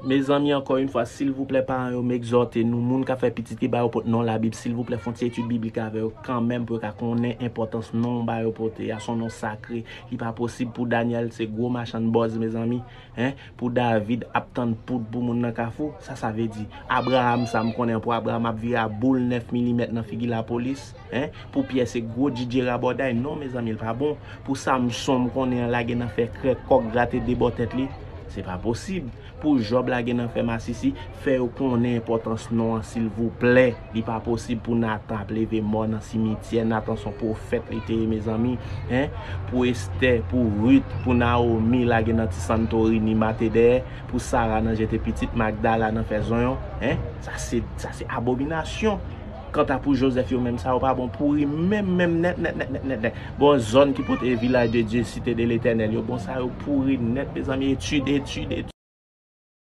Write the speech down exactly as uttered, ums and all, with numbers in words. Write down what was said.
Mezanmi, ankò yon fwa, silvouplè, paran yo, m egzòte nou, moun k ap fè pitit, ki ba yo pote non Labib, silvouplè, fè yon ti etid biblik avè yo kanmenm pou yo ka konnen enpòtans non ba yo pote a. Se yon non sakre. Li pa posib pou Daniel se gwo machann bòz, mezanmi, en, pou David ap tann poud pou moun nan Kafou. Sa sa vle di? Abraham, sa m konnen an, pou Abraham ap vire a boul nèf milimèt nan figi lapolis, en, pou Pyè se gwo djidje rabòday. Non, mezanmi, li pa bon. Pou Samson, m konnen an, lage nan fè krèk kòk, grate de bò tèt li. Se pa posib. Pou Jòb lage nan fè masisi, fè yo konnen enpòtans non an, silvouplè. Li pa posib pou Natan ap leve mò nan simityè. Natan se yon pwofèt li te ye, mezanmi. En, pou Estè, pou Rit, pou Nawomi lage nan ti Santorini, mate dèyè, pou Sara nan jete pitit, Magdala nan fè zonyon. En, sa se, sa se abominasyon. Kanta pou Jozèf, yo menm, sa yo pa bon, pouri menm, menm nèt, nèt, nèt, nèt, nèt, nèt. Bon, zòn ki pote vilaj de Dye, site de Letènèl yo, bon, sa yo pouri nèt, mezanmi, etid, etid, etid.